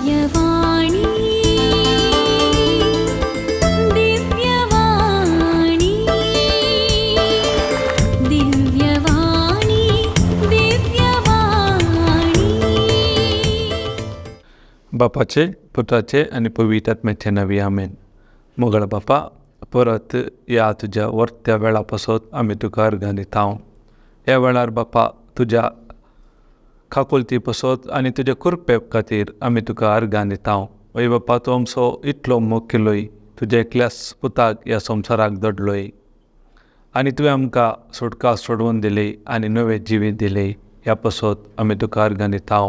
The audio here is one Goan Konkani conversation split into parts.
दिव्यवाणी, दिव्यवाणी, दिव्यवाणी, दिव्यवाणी. बापाचे, पुताचे आनी पवित्र आत्म्याचे नांवी, आमेन. मोगाळ बापा, परत ह्या तुज्या वर्त्या वेळा पासत आमी तुका अर्गां दिता. ह्या वेळार बापा, तुज्या काकुळटी पासत आनी तुज्या कृपे खातीर आमी तुका अर्गां दिता. हय बापा, तूं आमचो इतलो मोग केलोय, तुज्या एकल्याच पुताक ह्या संवसाराक दडलोय आनी तुवें आमकां सुटका सोडवून दिली आनी नवें जिवीत दिलें. ह्या पासत आमी तुका अर्गां दिता.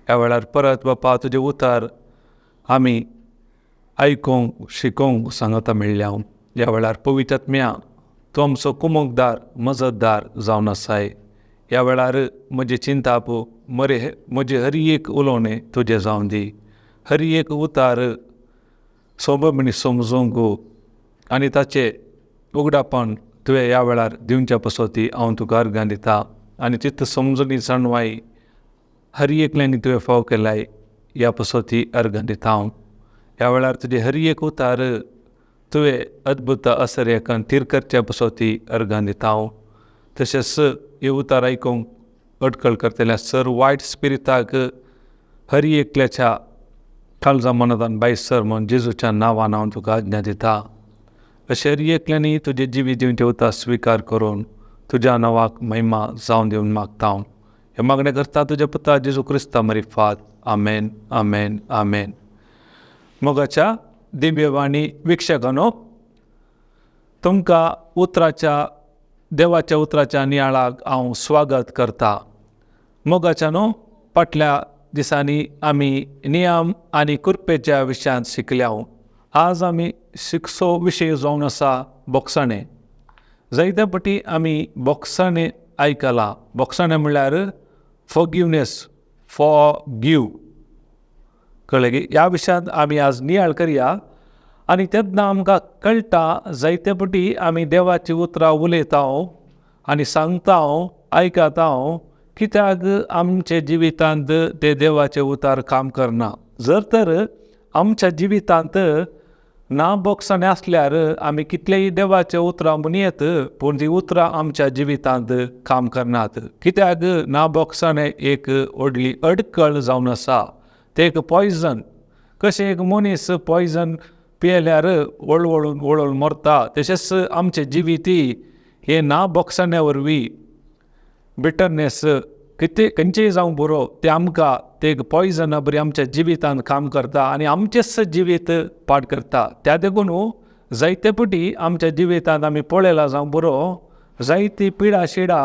ह्या वेळार परत बापा, तुजें उतर आमी आयकूंक शिकोवंक सांगता मेळ्ळ्या. ह्या वेळार पवित्र आत्म्या, तूं आमचो कुमकदार, मजतदार जावन आसाय. ह्या वेळार म्हजें चिंताप मरे, म्हजें हर एक उलोवणें तुजें जावन दी. हर एक उतार सोंपेपणी समजूंक आनी ताचें उगडापण तुवें ह्या वेळार दिवच्या पासत हांव तुका अर्गां दिता. आनी तितू समजणी जाणवाय हर एकल्यानी तुवें फाव केलाय, ह्या पासत अर्गां दिता हांव. ह्या वेळार तुजें हर एक उतार तुवें अद्भुत असर्याकान थीर करच्या पासत अर्गां दिता हांव. तशेंच हे उतार आयकूंक अटकळ करतल्या सर वायट स्पिरिताक हर एकल्याच्या काळजा मनांत भायर सर म्हूण जेजूच्या नांवान हांव तुका आज्ञा दिता. अशें हर एकल्यांनी तुजें जिवीत दिवचें उतार स्विकार करून तुज्या नांवाक महिमा जावन दिवन मागता हांव. हें मागणें करता तुज्या पुता जेजू क्रिस्ता मरिफात. आमेन, आमेन, आमेन. मोगाच्या दिव्यवाणी विक्षकांनो, तुमकां उतराच्या देवाच्या उतराच्या नियाळाक हांव स्वागत करता. मोगाच्या न्हू, फाटल्या दिसांनी आमी नियम आनी कृपेच्या विशयांत शिकल्या. आज आमी शिकचो विशय जावन आसा बोगसाणें. जायते फावटी आमी बोगसाणें आयकलां. बोगसाणें म्हणल्यार फॉरगिवनेस, फॉर गिव, कळ्ळें की? ह्या विशयांत आमी आज नियाळ करया. आनी तेन्ना आमकां कळटा, जायते फावटी आमी देवाचीं उतरां उलयता आनी सांगता, आयकता, कित्याक आमच्या जिवितांत ते देवाचें उतार काम करना? जर तर आमच्या जिवितांत ना बोगसाणें आसल्यार आमी कितलेय देवाचें उतरां म्हणयेत, पूण तीं उतरां आमच्या जिवितांत काम करनात. कित्याक ना बोगसाणें एक व्हडली अडकळ जावन आसा. तें एक पॉयजन कशें, एक मनीस पॉयजन पियेल्यार वळवळून वळवळून मरता, तशेंच आमचें जिवीतय हें ना बोगसाण्या वरवीं बिटरनेस कितें खंयचेय जावं बरो, तें आमकां तें एक पॉयजना बरी आमच्या जिवितांत काम करता आनी आमचेंच जिवीत पाड करता. त्या देखून जायते फावटी आमच्या जिवितांत आमी पळयलां जावं बरो, जायती पिडा शिडा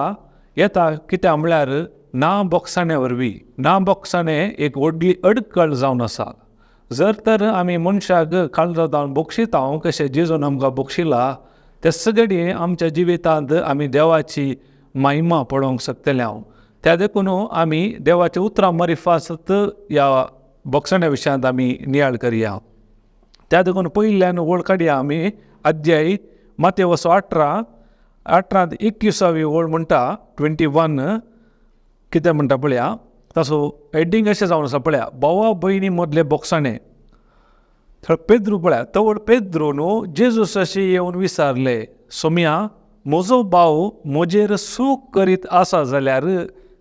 येता. कित्याक म्हळ्यार ना बोगसाण्या वरवीं. ना बोगसाणें एक व्हडली अडकळ जावन आसा. जर तर आमी मनशाक काळजा जावन बक्षिता, कशें जेजून आमकां बक्षिला, ते घडये आमच्या जिवितांत आमी देवाची महिमा पळोवंक शकतले हांव. त्या देखून आमी देवाच्या उतरां मरिफासत ह्या बोगसाण्या विशयांत आमी नियाळ करया. त्या देखून पयल्यान वळ काडया आमी अध्याय मातेवसो 18, 18 21वी ओळ म्हणटा, 21 कितें म्हणटा पळया. तसो हेडींग अशें जावन आसा पळया, भावा भयणी मदले बोगसाणे. पेद्रू पळया, तवळ पेद्रू न्हू जेजूस अशें येवन विचारले, सोम्या, म्हजो भाव म्हजेर सूख करीत आसा जाल्यार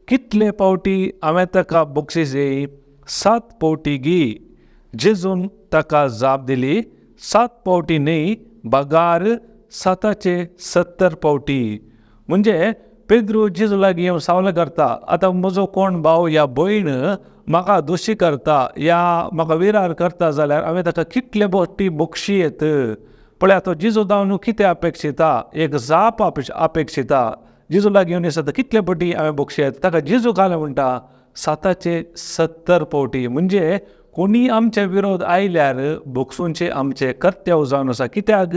कितले फावटी हांवें ताका बक्षीस येई? 7 फावटी गी? जेजून ताका जाप दिली, 7 फावटी न्हय, बगार 7चे 70 फावटी. म्हणजे पेद्रू जेजू लागीं येवन सावलें करता, आतां म्हजो कोण भाव या भयण म्हाका दोशी करता या म्हाका विरार करता जाल्यार हांवें ताका कितले फावटी बक्षी येत? पळया, तो जेजू जावन कितें अपेक्षिता, एक जाप अपेक्षिता. जेजू लागीं येवन आसा, कितले फावटी हांवें बक्षी येत? ताका जेजू कालें म्हणटा, 7चे 70 फावटी. म्हणजे कोणी आमचे विरोध आयल्यार बक्षुंचें आमचें कर्तव्य जावन आसा. कित्याक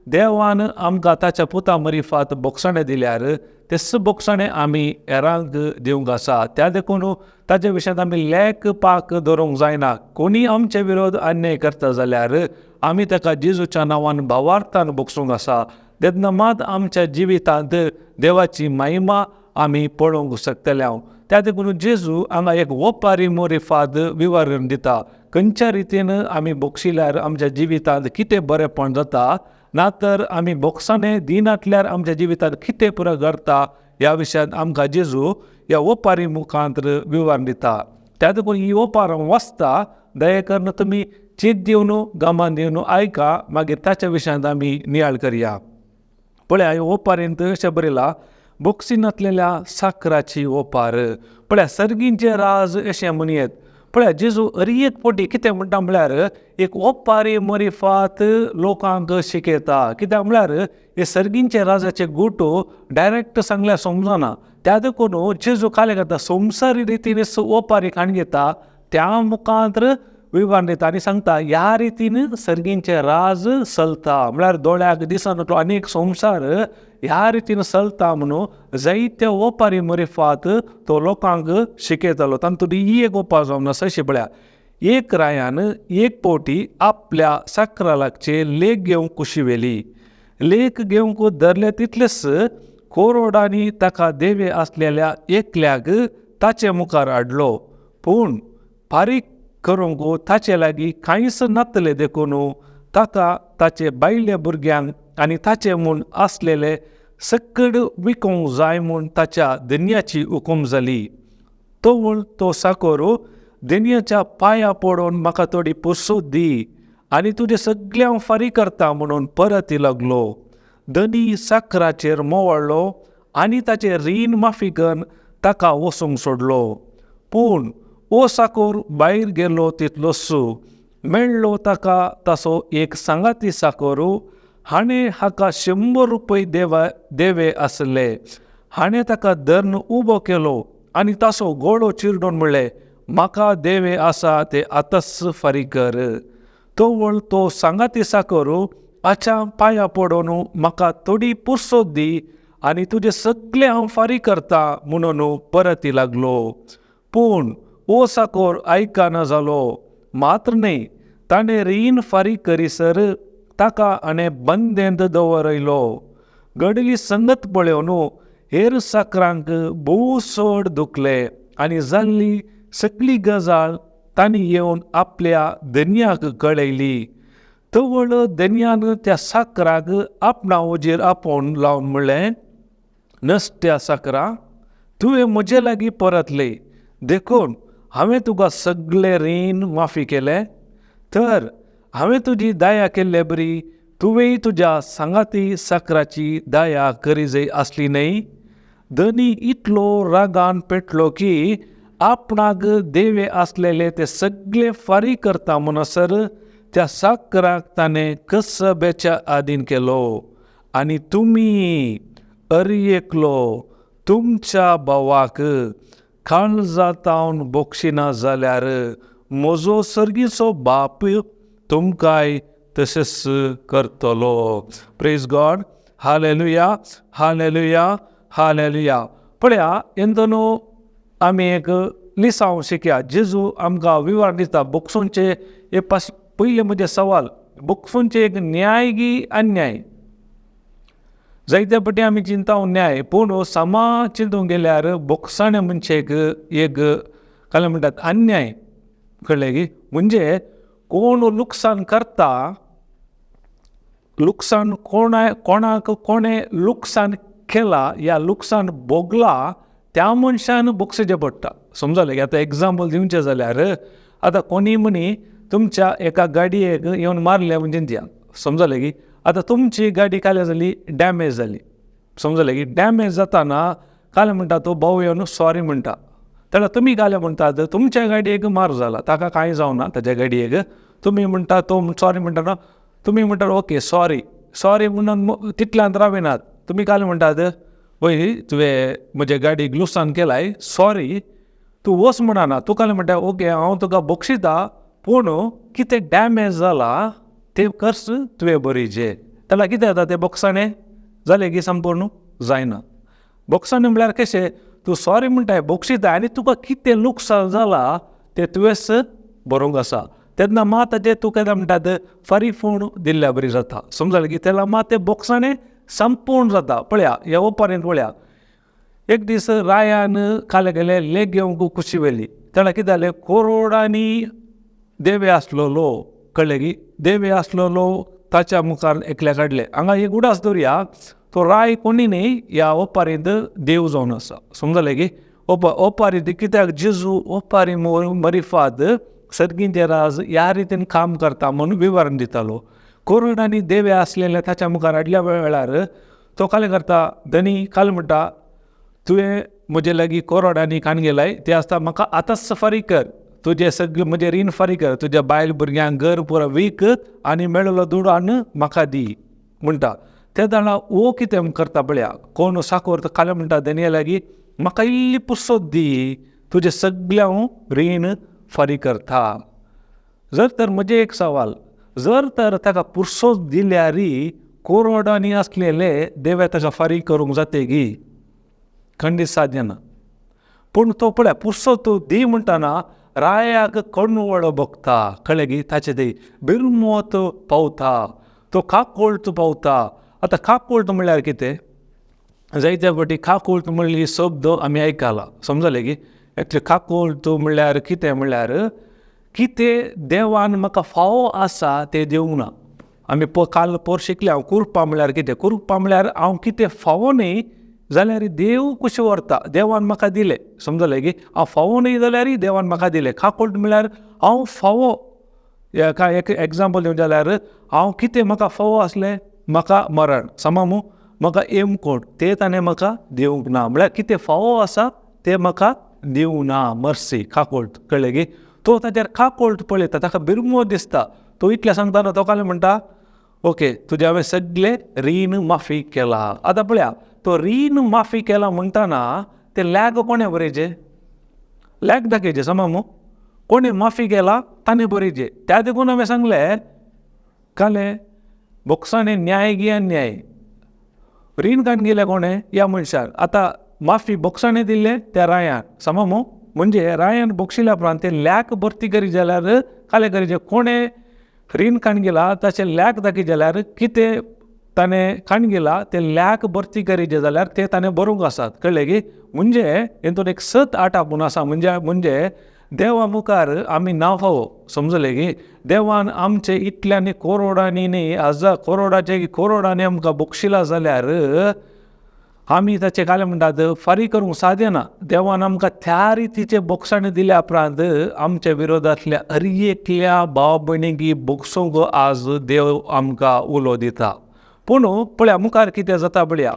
देवान आमकां ताच्या पुता मरिफात बोगसाणें दिल्यार तेच बोगसाणें आमी हेरांक दिवंक आसा. त्या देखून ताच्या विशयांत आमी लेख पाक दवरूंक जायना. कोणी आमचे विरोध अन्याय करता जाल्यार आमी ताका जेजूच्या नांवान भावार्थान बोगसूंक आसा. तेन्ना मात आमच्या जिवितांत देवाची महिमा आमी पळोवंक शकतले हांव. त्या देखून जेजू हांगा एक ओपारी मोरिफाद विवरण दिता, खंयच्या रितीन आमी बोगशिल्यार आमच्या जिवितांत कितें बरेंपण जाता, ना तर आमी बोगसाणे दिनातल्यार आमच्या जिवितांत कितें पुरो घडता ह्या विशयांत आमकां जेजू ह्या ओपारी मुखांत विवरण दिता. त्या देखून ही ओपार वाचता, दया करून तुमी चीत दिवन गमान दिवन आयका, मागीर ताच्या विशयांत आमी नियाळ करया. पळया ह्या ओपारींत अशें बरयलां, बोगसिनातलेल्या साकराची ओपार. पळया सर्गींचें राज अशें म्हणयेत. पळया जेजू हर एक फावटी कितें म्हणटा म्हळ्यार एक ओपारी मरिफात लोकांक शिकयता. कित्याक म्हळ्यार हे सर्गींचे राजाचे गुट डायरेक्ट सांगल्यार समजना. त्या देखून जेजू कालें करता, संवसारी रितीन ओपारी काण घेता, त्या मुखांत विवरण दिता आनी सांगता ह्या रितीन सर्गींचें राज चलता. म्हळ्यार दोळ्याक दिसना तो आनी एक संवसार ह्या रितीन चलता म्हणून जायते ओपारी मरिफात तो लोकांक शिकयतालो. तातूंत ही एक ओपार जावन आसा अशी पळया, एक रायान एक फावटी आपल्या साकरा लागचे लेख घेवंक कुशी व्हेली. लेख घेवंक धरले तितलेच कोरोडांनी ताका देवे आसलेल्या एकल्याक ताचे मुखार हाडलो, पूण फारीक करूंक ताचे लागीं कांयच नातलें देखून ताका ताचे बायले भुरग्यांक आनी ताचे म्हूण आसलेले सकड विकूंक जाय म्हूण ताच्या धनयाची हुकूम जाली. तवळ तो साकोर धनयाच्या पांया पडून म्हाका थोडी पुरसोत दी आनी तुजें सगळें हांव फारीक करता म्हणून परत लागलो. धनी साकराचेर मोवाळ्ळो आनी ताचें रीण माफी करून ताका वचूंक सोडलो. पूण ओ साकोर भायर गेलो तितलोच मेळ्ळो ताका ताचो एक सांगाती साकोर, हाणें हाका 100 रुपये देवे आसले. हाणें ताका धरून उबो केलो आनी ताचो गोळो चिरडून म्हणलें, म्हाका देवे आसा ते आतांच फारीक कर. तवळ तो सांगाती साकोर आच्या पांया पडून म्हाका थोडी पुरसोत दी आनी तुजें सगळें हांव फारीक करता म्हणून परती लागलो. पूण ओ साकोर आयकना जालो. मात्र न्हय, ताणें रीण फारीक करीसर ताका हाणें बंदेंत दवरयलो. घडिल्ली संगत पळोवन हेर साकरांक भोव चड दुखलें आनी जाल्ली सगळी गजाल तांणी येवन आपल्या धनयाक कळयली. तवळ धनयान त्या साकराक आपणा वजेर आपोवन लावन म्हणलें, नसत्या साकरा, तुवें म्हजे लागीं परतले देखून हांवें तुका सगळें रीण माफी केलें. तर हांवें तुजी दया केल्ले बरी तुवेंय तुज्या सांगाती साकराची दया करी जाय आसली न्हय. धनी इतलो रागान पेटलो की आपणाक देवे आसलेले ते सगळे फारीक करता म्हणसर त्या साकराक ताणें कसब्याच्या आदीन केलो. आनी तुमी अर एकलो तुमच्या भावाक काळजातावन बोगशिना जाल्यार म्हजो सर्गीचो बाप तुमकांय तशेंच करतलो. Praise God, hallelujah, hallelujah, hallelujah. पळया हेंतून आमी एक लिसांव शिकया. जेजू आमकां विवरण दिता बोगसूंचे हे पयलें म्हणजे सवाल, बोगसूंचे एक न्याय की अन्याय. जायते फावटी आमी चिंता न्याय, पूण समा चिंतूंक गेल्यार बोगसाणें म्हणजे एक काय म्हणटात अन्याय. कळ्ळें की म्हणजे कोण लुकसाण करता, लुकसाण कोणाक कोणें लुकसाण केलां या लुकसाण भोगलां त्या मनशान बोगसेचें पडटा. समजलें की आतां एग्जाम्पल दिवचें जाल्यार आतां कोणीय मनी तुमच्या एका गाडयेक येवन मारलें म्हणजे दिया. समजलें की आतां तुमची गाडी काल्यार जाली डॅमेज जाली. समजलें की डॅमेज जाताना काल म्हणटा तो भाव येवन सॉरी म्हणटा, तेन्ना तुमी काल्यार म्हणटात तुमच्या गाडयेक मार जाला, ताका कांय जावना ताच्या गाडयेक. तुमी म्हणटा तो सॉरी म्हणटा, तुमी म्हणटात ओके सॉरी सॉरी म्हणून तितल्यान राविनात. तुमी काल म्हणटात वय तुवें म्हजे गाडयेक लुकसाण केलाय सॉरी, तूं वच म्हणना. तूं काल म्हणटा ओके हांव तुका बक्षिता, पूण कितें डॅमेज जाला तें खर्च तुवें बरयचें. जाल्यार कितें जाता तें बोगसाणें जालें की संपूर्ण जायना. बोगसाणें म्हळ्यार कशें, तूं सॉरी म्हणटाय बक्षिता आनी तुका कितें लुकसाण जालां तें तुवेंच बरोवंक आसा. तेन्ना मात ताचें तूं कितें म्हणटात फारीक फोण दिल्ल्या बरी जाता. समजलें की तेन्ना मात तें बोगसाणें संपूर्ण जाता. पळया ह्या ओपारींत पळया, एक दीस रायान काले गेले लेग घेवंक खुशी व्हेली. तेणें कितें जालें, कोरोडांनी देवे आसलेलो, कळ्ळें की, देवे आसलेलो ताच्या मुखार एकल्या काडले. हांगा एक उडास दवरया, तो राय कोणी न्ही ह्या ओपारींत देव जावन आसा, समजलें की. ओपारींत कित्याक जेजू ओपारी मरिफाद सर्गींचे राज ह्या रितीन काम करता म्हूण विवरण दितालो. कोरोडांनी देवे आसलेले ताच्या मुखार हाडल्या वेळार तो कालें करता, धनी काल म्हणटा, तुवें म्हजे लागीं कोरोडांनी काण गेलाय ते आसता, म्हाका आतांच फारीक कर, तुजें सगळें म्हजें रीण फारीक कर, तुज्या बायल भुरग्यांक घर पुरो वीक आनी मेळिल्लो दुडू हाडून म्हाका दी म्हणटा. ते जाणा वो कितें करता पळया, कोण साकोर कालें म्हणटा धनया लागीं, म्हाका इल्ली पुर्सत दी, तुजें सगळें हांव रीण फारीक करता. जर तर म्हजें एक सवाल, जर तर ताका पुर्सत दिल्यार कोरोडांनी आसलेले देवे ताका फारीक करूंक जाते गी? खंडीत साध्य ना. पूण तो पळया पुर्सत दी म्हणटना रायाक कणवळो भोगता, कळ्ळें गी, ताचे ते बिरमोत पावता, तो काकोळत पावता. आतां काकोळत म्हणल्यार कितें, जायत्या फावटी काकोळत म्हणली शब्द आमी आयकला, समजलें की. एक्चुली काकोळत म्हणल्यार कितें म्हणल्यार कितें देवान म्हाका फावो आसा तें दिवंक ना. आमी काल पोर शिकले हांव कुरपा म्हणल्यार कितें, कुरपा म्हणल्यार हांव कितें फावो न्ही जाल्यार देव कशें व्हरता, देवान म्हाका दिलें, समजलें की. हांव फावो न्ही जाल्यारय देवान म्हाका दिलें. काकोळट म्हणल्यार हांव फावो, काय एक एग्जाम्पल दिवं जाल्यार हांव कितें म्हाका फावो आसलें, म्हाका मरण समा मू, म्हाका एमकोट तें ताणें म्हाका दिवंक ना, म्हळ्यार कितें फावो आसा तें म्हाका दिवंक ना, मर्सी काकोळट, कळ्ळें की. तो ताचेर काकोळट पळयता, ताका बिरमो दिसता, तो इतलें सांगता तो कालें म्हणटा, ओके तुजें हांवें सगळें रीण माफी केलां. आतां पळया तो रीण माफी केला म्हणटना तें लॅग कोणें बरयचें, लॅग दाखयचें समा मू, कोणें माफी केला ताणें बरयचें. त्या देखून हांवें सांगलें कालें बोक्सांनी न्याय गी अन्याय, रीण काडून गेलें कोणें ह्या मनशान. आतां माफी बोक्सांनी दिल्लें त्या रायान, समा मू, म्हणजे रायान बोगशिल्या उपरांत तें लॅक भरती करी जाल्यार कालें करीचें, कोणें रीण काडून गेला ताचें लॅक दाखयत जाल्यार कितें ताणें काडून गेला तें लॅक भरती करीचें जाल्यार तें ताणें बरोवंक आसात, कळ्ळें की. म्हणजे हेतून एक 7 8 आपूण आसा, म्हणजे म्हणजे देवा मुखार आमी ना फावो, समजलें की. देवान आमचे इतल्यांनी कोरोडांनी न्ही हजार कोरोडाचे कोरोडांनी आमकां बक्षिला जाल्यार आमी ताचें कालें म्हणटात फारीक करूंक सादें ना. देवान आमकां त्या रितीचे बोगसाणे दिल्या उपरांत आमच्या विरोधांतल्या हर एकल्या भाव भयणीक बोगसूंक आज देव आमकां उलो दिता. पूण पळया मुखार कितें जाता पळया,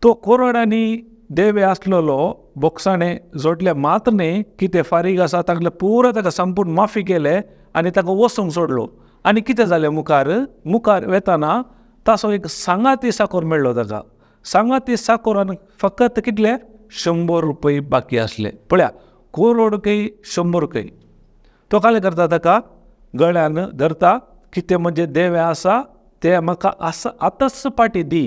तो कोरोडांनी देवे आसलेलो बोगसाणे जोडले मात न्ही कितें फारीक आसा तांगले पुरो ताका संपूर्ण माफी केले आनी ताका वचूंक सोडलो. आनी कितें जालें मुखार, मुखार वेताना ताचो एक सांगाती साकोर मेळ्ळो ताका. सांगाती साकोरान फकत कितले 100 रुपये बाकी आसले. पळया कोरोड रुपये 100 रुपये तो कालें करता, ताका गळ्यान धरता, कितें म्हणजे देवे आसा ते म्हाका आसा आतांच पाटी दी.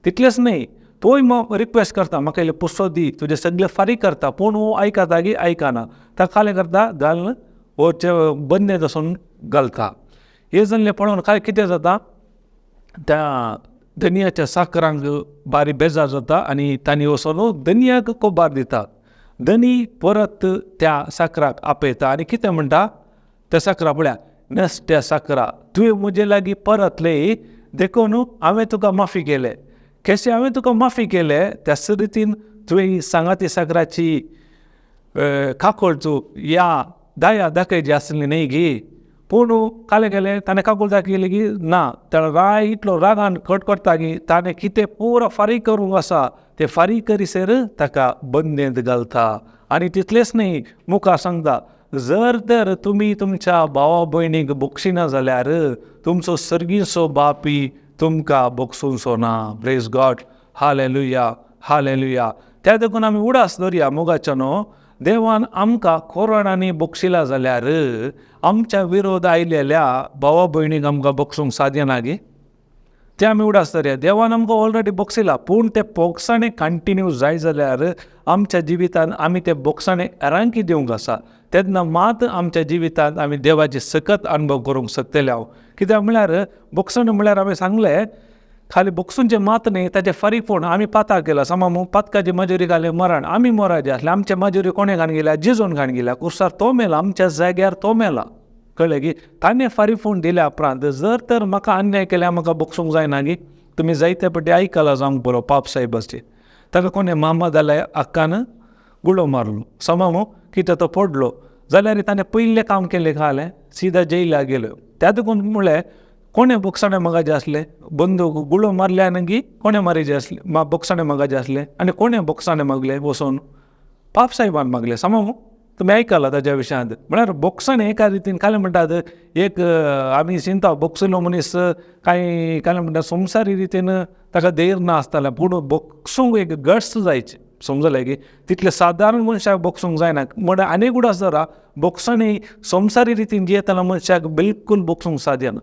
तितलेंच न्ही तोय रिक्वेस्ट करता, म्हाका इल्लें पुस्तक दी, तुजें सगळें फारीक करता. पूण हो आयकता की आयकना, ताका कालें करता घालून हो बंदेंत वचून घालता. हें जाल्लें पळोवन काय कितें जाता, त्या धनयाच्या साकरांक बारी बेजार जाता आनी तांणी वचून धनयाक कोबार दितात. धनी परत त्या साकराक आपयता आनी कितें म्हणटा त्या साकरा, पळया नसत्या साकरा, तुवें म्हजे लागीं परतले देखून हांवें तुका माफी केलें. केसे हांवें तुका माफी केलें त्याच रितीन तुवें सांगाती साकराची काकळचो या दया दाखयची आसली न्ही गी. पूण कालें केलें ताणें काकूळ दाखयली की ना, त्या राय इतलो रागान कट करता की ताणें कितें पुरो फारीक करूंक आसा तें फारीक करीसर ताका बंदेंत घालता. आनी तितलेंच न्ही मुखार सांगता, जर तर तुमी तुमच्या भावा भयणीक बक्षिना जाल्यार तुमचो सर्गीचो बापी तुमकां बक्षुचो ना. प्रेज गॉड, हालेलुया, हालेलुया. त्या देखून आमी उडास दवरया मोगाच्या न्हू, देवान आमकां कोरोणांनी बक्षिला जाल्यार आमच्या विरोध आयलेल्या भावा भयणीक आमकां बक्षूंक साध्य ना गे. ते आमी उडास दवरया. देवान आमकां ऑलरेडी बक्षिला, पूण ते बोगसाणे कंटिन्यू जाय जाल्यार आमच्या जिवितांत आमी ते बोगसाणे रांकी दिवंक आसा, तेन्ना मात आमच्या जिवितांत आमी देवाची सकत अनुभव करूंक शकतले. हांव कित्याक म्हळ्यार बोगसाणे म्हळ्यार हांवें सांगलें खाली बोगसूंचें मात न्ही, ताचें फारीकपण आमी पाताक गेला समा मू, पातकाची मजुरी घाली मरण, आमी मराजे आसले. आमच्या मजुरी कोणें घाण गेल्या? जेजून घाण गेल्या. कुर्सार तो मेला, आमच्या जाग्यार तो मेला. कळ्ळें की? ताणें फारीकपण दिल्या उपरांत जर तर म्हाका अन्याय केल्यार म्हाका बोगसूंक जायना गी? तुमी जायते फावटी आयकलां जावंक बरो पाप सायबाचें. ताका कोणें मामा जाल्यार हक्कान गुळो मारलो समा मू, कितें तो पडलो जाल्यार ताणें पयलें काम केलें खालें सिदा जेयला गेलो. त्या देखून म्हणलें कोणें बोगसाणें मागाचें आसलें? बंदूक गुळो मारल्या न्ही, कोणें मारीचें आसलें? बोगसाणें मागाचें आसलें. आनी कोणें बोगसाणें मागलें वचोन? पाप सायबान मागलें समा मू. तुमी आयकलां ताज्या विशयांत. म्हळ्यार बोगसाणें एका रितीन कालें म्हणटात एक आमी चिंता बोगसलो मनीस कांय कालें म्हणटा संवसारी रितीन ताका धैर्य ना आसतालें, पूण बोगसूंक एक गट्स जायचे. समजलें की? तितलें सादारण मनशाक बोगसूंक जायना. म्हणल्यार आनी एक उडास दवरा, बोगसाणी संवसारी रितीन जियेतना मनशाक बिलकूल बोगसूंक साध्य ना.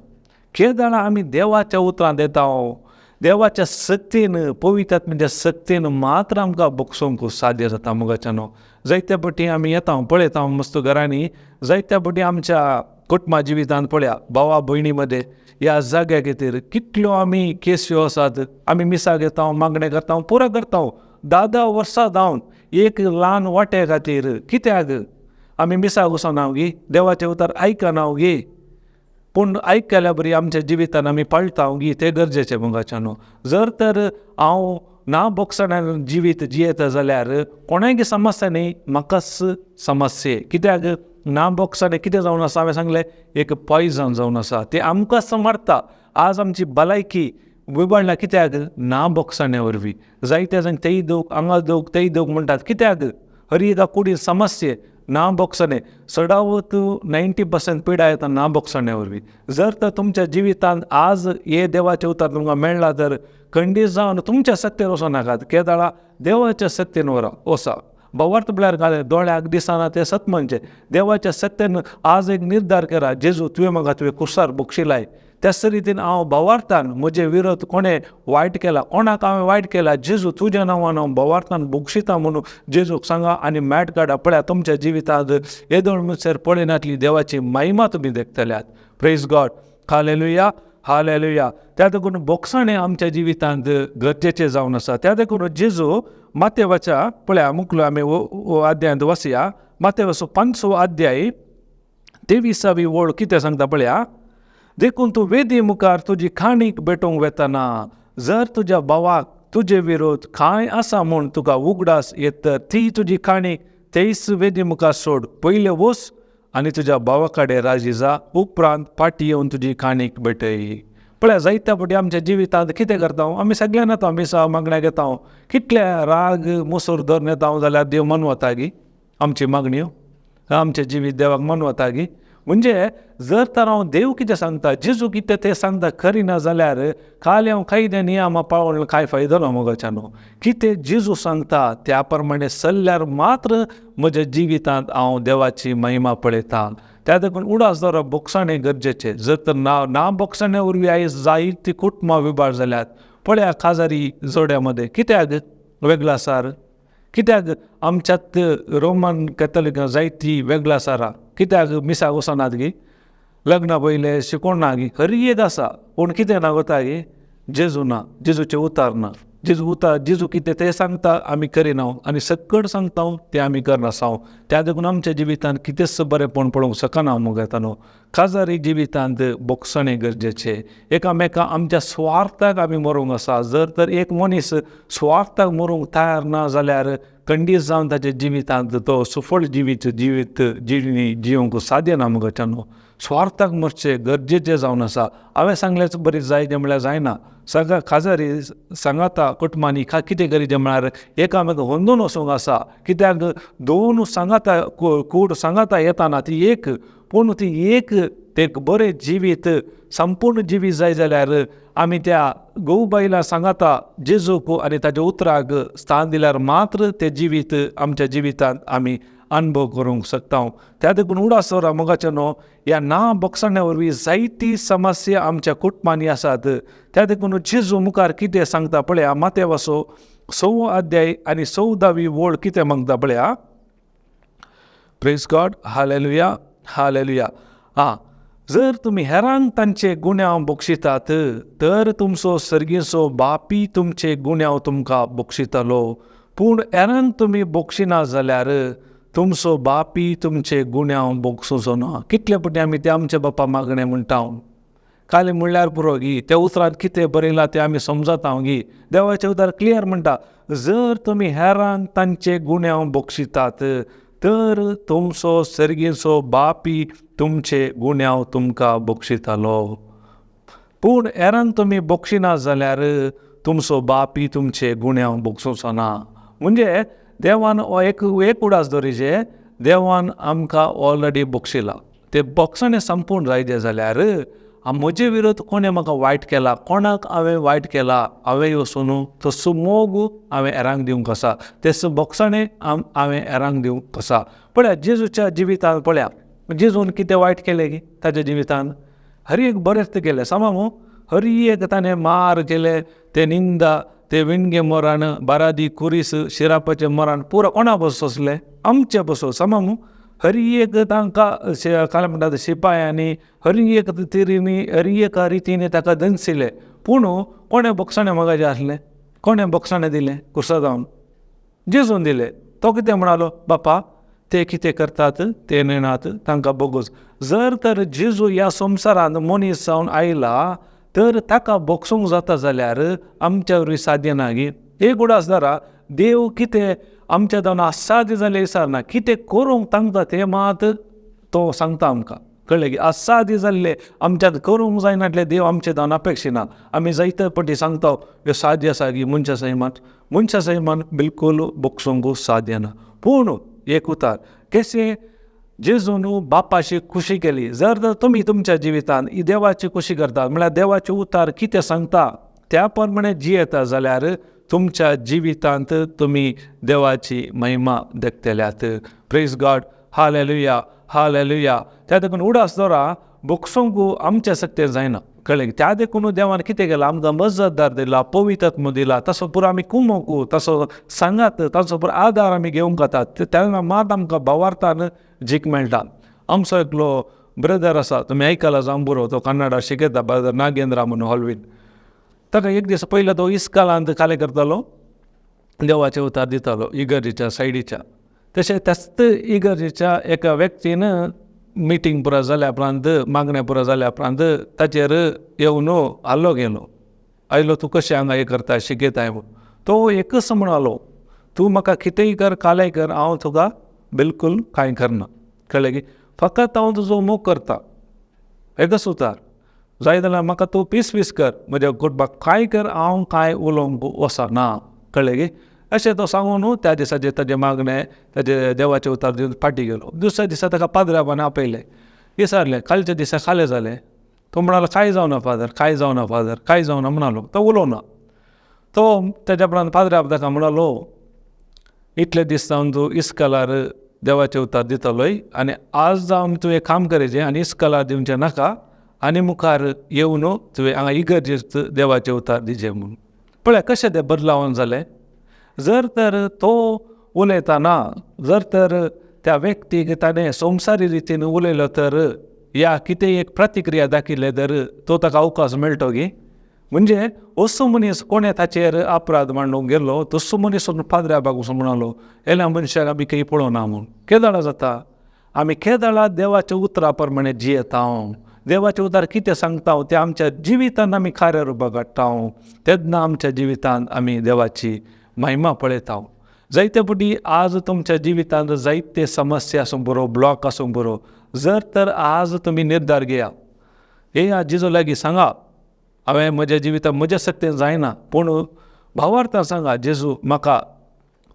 केदळा आमी देवाच्या उतरां देता, देवाच्या सक्तीन, पवित्र आत्म्याच्या सक्तीन मात्र आमकां बोगसूंक साध्य जाता. मोगाच्यानो, जायत्या फावटी आमी येता पळयता मस्त घरांनी, जायत्या फावटी आमच्या कुटुंबा जिवितांत पळया भावा भयणी मदें ह्या जाग्या खातीर कितल्यो आमी केस्यो आसात. आमी मिसाक येता, मागणें करता, पुरो करता, 10-10 वर्सां जावन एक ल्हान वांट्या खातीर. कित्याक आमी मिसाक वचना गी? देवाचें उतर आयकना गी? पूण आयकल्या बरी आमच्या जिवितान आमी पाळटा गी? तें गरजेचें मोगाच्यानो. जर तर हांव ना बोगसण्यान जिवीत जियेता जाल्यार कोणायकी समस्या न्ही, म्हाकाच समस्या. कित्याक ना बोगसणें कितें जावन आसा? हांवें सांगलें एक पॉयजन जावन आसा, तें आमकांच मारता. आज आमची भलायकी विबडल्या कित्याक? ना बोगसण्या वरवीं. जायते जाण तेय दोग हांगा दोग तेय दोग म्हणटात. कित्याक? हर एका कुडीन समस्या ना बोगसणें. चडावत 90% पिडा येता ना बोगसण्या वरवीं. जर तर तुमच्या जिवितांत आज हे देवाचें उतर तुमकां मेळ्ळां तर खंडीत जावन तुमच्या सक्तेन वचों नाकात, केदळा देवाच्या सक्तेन वसा. भावार्थ म्हळ्यार काय दोळ्याक दिसना तें सत म्हणचें. देवाच्या सक्तेन आज एक निर्धार करा, जेजू तुवें म्हाका तुवें कुर्सार बक्षिलाय, त्याच रितीन हांव भावार्थान म्हजे विरोध कोणें वायट केला, कोणाक हांवें वायट केला, जेजू तुज्या नांवान हांव भावार्थान बक्षिता म्हणून जेजूक सांगा आनी मॅट काडा. पळया तुमच्या जिवितांत येदोळ म्हणसर पळयनातली देवाची महिमा तुमी देखतल्यात. प्रेज गॉड, हालेलुया, हालेलुया. त्या देखून बोगसाणें आमच्या जिवितांत गरजेचें जावन आसा. त्या देखून जेजू मातेवाच्या पळया मुकलो आमी अध्यायांत वसया, मातेवाचो 5वो अध्याय 23वी ओळ कितें सांगता पळया. देखून तूं वेदी मुखार तुजी खाणीक भेटोवंक वेतना जर तुज्या भावाक तुजे विरोध कांय आसा म्हूण तुका उगडास येत तर ती तुजी खाणीक तेच वेदी मुखार सोड, पयलें वच आनी तुज्या भावा कडेन राजी जा, उपरांत फाटीं येवन तुजी खाणीक भेटय. पळया जायत्या फावटी आमच्या जिवितांत कितें करता आमी, सगळ्यां येता मिसां मागण्याक येता, कितले राग मुसोर धरून येता जाल्यार देव मनवता गी आमची मागण्यो, आमचें जिवीत देवाक मनवता गी? म्हणजे जर तर हांव देव कितें सांगता, जेजू कितें तें सांगता करिना जाल्यार काल हांव कायदे नियमां पाळून कांय फायदो ना मोगाच्यानो. कितें जेजू सांगता त्या प्रमाणे चल्ल्यार मात्र म्हज्या जिवितांत हांव देवाची महिमा पळयता. त्या देखून उडास दवरप बोगसाणें गरजेचें. जर तर ना बोगसाण्या वरवीं आयज जायतीं कुटुंबां विबाड जाल्यात. पळया काजारी जोड्या मदें कित्याक वेगळासार, कित्याक आमच्यात रोमन कॅथलिक जायती वेगळासारा, कित्याक मिसाक वचनात गी, लग्नां पयलें शिकोण ना गी, हर एक आसा पूण कितें ना वता गी, जेजू ना, जेजूचें उतार ना, जेजू उतार जेजू कितें तें सांगता आमी करिना आनी सकट सांगता तें आमी करनासांव. त्या देखून आमच्या जिवितांत कितेंच बरेंपण पळोवंक शकना मुगेता न्हू. काजारी जिवितांत बोगसणें गरजेचें. एकामेका आमच्या स्वार्थाक आमी मरूंक आसा. जर तर एक मनीस स्वार्थाक मरूंक तयार ना जाल्यार खंडीत जावन ताच्या जिवितांत तो सुफळ जिवीत जिवीत जिणी जिवंक साध्य ना मुगोच्या न्हू. स्वार्थाक मरचें गरजेचें जावन आसा. हांवें सांगल्याच बरी जाय तें म्हळ्यार जायना. सगळ्या काजारी सांगाता कुटुंबांनी कितें करीचें म्हळ्यार एकामेक होंदून वचूंक आसा. कित्याक दोन सांगाता कूड सांगाता येताना ती एक, पूण ती एक ते बरें जिवीत संपूर्ण जिवीत जाय जाल्यार आमी त्या घोव बायलां सांगाता जेजूक आनी ताच्या उतराक स्थान दिल्यार मात्र तें जिवीत आमच्या जिवितांत आमी अनुभव करूंक शकता. त्या देखून उडास दवरा मोगाचें न्हू, ह्या ना बोगसण्या वरवीं जायती समस्या आमच्या कुटुंबांनी आसात. त्या देखून जेजू मुखार कितें सांगता पळया, मातेवाचो 6वो अध्याय आनी 14वी ओळ कितें मागता पळया. प्रेज गॉड, हालेलुया, हालेलुया. आं, जर तुमी हेरांक तांचे गुन्यांव बक्षितात तर तुमचो सर्गीचो बापी तुमचे गुन्यांव तुमकां बक्षितलो. पूण हेरांक तुमी बक्षिना जाल्यार तुमचो बापी तुमचे गुन्यांव बक्षुचो ना. कितले पटी आमी ते आमचे बापा मागणें म्हणटा, काली म्हणल्यार पुरो गी, त्या उतरांत कितें बरयलां तें आमी समजता गी. देवाचें उतर क्लियर म्हणटा, जर तुमी हेरांक तांचे गुन्यांव बक्षितात तर तुमचो सर्गीचो बापी तुमचे गुन्यांव तुमकां बक्षितलो. पूण हेरांक तुमी बक्षिना जाल्यार तुमचो बापी तुमचे गुन्यांव बक्षुचो ना. म्हणजे देवान हो एक एक उडास दवरिचे, देवान आमकां ऑलरेडी बक्षिला. ते बक्षणें संपूर्ण जायते जाल्यार म्हजे विरोध कोणें म्हाका वायट केला, कोणाक हांवें वायट केला, हांवें वचून तसो मोग हांवें हेरांक दिवंक आसा, तेसो बक्षणें हांवें हेरांक दिवंक आसा. पळया जेजूच्या जिवितान, पळया जेजून कितें वायट केलें की ताच्या जिवितान हर एक बरेंच केलें, सामा मू, हर एक ताणें मार केले, ते निंदा, ते विणगे मोरान, बारादी कुरीस, शिरापाचें मोरान, पुरो कोणा बसो सोंसलें, आमचे बसो, सामा मू. हर एक तांकां काय म्हणटात शिपायांनी हर एक तिरींनी हर एका रितीन ताका दनशिलें. पूण कोणें बक्षणें मागचें आसलें, कोणें बक्षणें दिलें कुर्सा जावन जेजून दिलें. तो कितें म्हणालो, बापा ते कितें करतात ते नेणात, तांकां बोगोस. जर तर जेजू ह्या संवसारांत मनीस जावन आयला तर ताका बक्षूंक जाता जाल्यार आमच्या वरवीं साध्य ना गी. एक उडास धरा, देव कितें आमच्या जावन असाध्य जालें विचारना, कितें करूंक तांकां तें मात तो सांगता आमकां. कळ्ळें की असाध्य जाल्लें आमच्यान करूंक जायना देव आमचे जावन अपेक्षिना. आमी जायते पटी सांगता ह्यो साध्य आसा की मनशा सैमान, मनशा सैमान बिलकूल बक्षूंक साध्य ना. पूण एक उतार कशें जेजून बापाची खुशी केली. जर तर तुमी तुमच्या जिवितान ही देवाची खुशी करतात म्हळ्यार देवाचे उतार कितें सांगता त्या प्रमाणे जियेता जाल्यार तुमच्या जिवितांत तुमी देवाची महिमा देखतल्यात. प्रेज गॉड, हालेलुया, हालेलुया. त्या देखून उडास दवरा, बक्षूंक आमच्या सक्तेर जायना. कळ्ळें? त्या देखून देवान कितें केलां, आमकां मजतदार दिला, पवित्र दिला, तसो पुरो आमी कुमोकू, तसो सांगात, ताचो पुरो आदार आमी घेवंक जाता. तेन्ना मात आमकां भावार्थान जीक मेळटा. आमचो एकलो ब्रदर आसा, तुमी आयकला जावं बरो, तो कन्नडा शिकयता, ब्रदर नागेंद्रा म्हणून हॉलवीन. ताका एक दीस पयलो तो इस्कालांत कालें करतालो, देवाचे उतार दितालो इगर्जेच्या सायडीच्या. तशें त्याच इगर्जेच्या एका व्यक्तीन मिटींग पुरो जाल्या उपरांत, मागणें पुरो जाल्या उपरांत ताचेर येवन हल्लो गेलो. आयलो, तूं कशें हांगा हें करता, शिकयताय म्हूण. तो एकच म्हणालो, तूं म्हाका कितेंय कर, कालें कर, हांव तुका बिलकूल कांय करना. कळ्ळें की फकत हांव तुजो मोग करता, एकच उतार जाय जाल्यार म्हाका तूं पीस पीस कर, म्हज्या कुटुंबाक कांय कर, हांव कांय उलोवंक वचना. कळ्ळें की अशें तो सांगून त्या दिसाचें ताजें मागणें ताजे देवाचें उतार दिवन फाटीं गेलो. दुसऱ्या दिसा ताका पाद्राबान आपयलें, विचारलें कालच्या दिसा खालें जालें. तो म्हणालो कांय जावना फादर, कांय जावना फादर, कांय जावना म्हणालो. तो उलोवना. तो तेज्या उपरांत पाद्राब ताका म्हणालो, इतले दीस जावन तूं इस्कलार देवाचें उतार दितलोय आनी आज जावन तुवें काम करचें आनी इस्कलार दिवचें नाका आनी मुखार येवन तुवें हांगा इगर्जेंत देवाचें उतार दिवचें म्हूण. पळया कशें तें बदलावन जालें. जर तर तो उलयतना जर तर त्या व्यक्तीक ताणें संवसारी रितीन उलयलो तर या कितें एक प्रतिक्रिया दाखयली तर तो ताका अवकाश मेळटो गी. म्हणजे असो मनीस कोणें ताचेर अपराध मांडूंक गेलो तसो मनीस पाद्र्याबाग वचून म्हणालो, एल्या मनशाक आमी खंय पळोवना म्हूण. केदळा जाता आमी केदळा देवाच्या उतरा प्रमाणे जियेता, देवाचें उतार कितें सांगता तें आमच्या जिवितान आमी कार्य रुपाक हाडटा, तेन्ना आमच्या जिवितान आमी देवाची महिमा पळयता. जायते फावटी आज तुमच्या जिवितांत जायते समस्या आसूंक बरो, ब्लॉक आसूंक बरो, जर तर आज तुमी निर्धार घेया, हे जेजू लागीं सांगा, हांवें म्हज्या जिवितांत म्हज्या सक्तेन जायना, पूण भावार्थान सांगा, जेजू म्हाका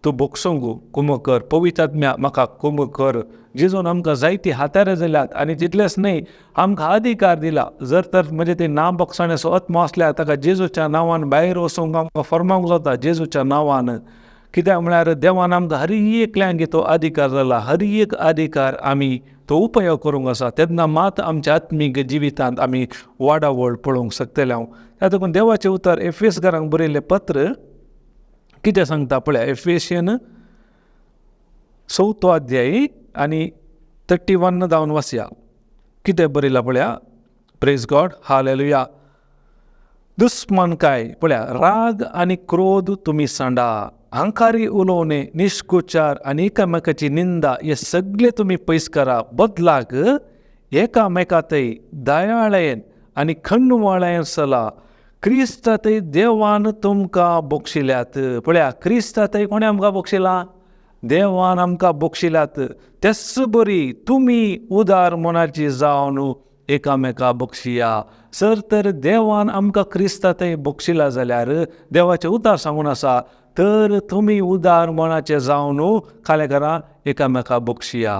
तूं बोगसूंक कुमक कर, पवित्र आत्म्या म्हाका कुमक कर. जेजून आमकां जायती हातारां दिल्यात आनी तितलेंच न्हय आमकां अधिकार दिला. जर तर म्हणजे ते ना बक्षण्याचो आत्मो आसल्यार ताका जेजूच्या नांवान भायर वचूंक आमकां फर्मावंक जाता, जेजूच्या नांवान. कित्याक म्हळ्यार देवान आमकां हर एकल्यांक तो अधिकार जाला, हर एक अधिकार आमी तो उपयोग करूंक आसा. तेन्ना मात आमच्या आत्मीक जिवितांत आमी वाडावळ पळोवंक शकतले. हांव त्या देखून देवाचें उतर एफेसकारांक बरयल्लें पत्र कितें सांगता पळया, एफेशियन 4 अध्याय आनी 31 जावन वाचया. कितें बरयलां पळया. Praise God, hallelujah. दुस्मानकाय पळया, राग आनी क्रोध तुमी सांडा, अहंकारी उलोवणे, निश्कुचार आनी एकामेकाची निंदा हे सगळे तुमी पयस करा. बदलाक एकामेकातय दयाळेन आनी खंडवाळेन सला. क्रिस्तातय देवान तुमकां बक्षिल्यात. पळया, क्रिस्तातय कोणें आमकां बक्षिला? देवान आमकां बक्षिल्यात. तेच बरी तुमी उदार मनाची जावन एकामेका बक्षिया. सर तर देवान आमकां क्रिस्तातय बक्षिला जाल्यार देवाचें उतार सांगून आसा, तर तुमी उदार मनाचे जावन खालें करा, एकामेका बक्षिया.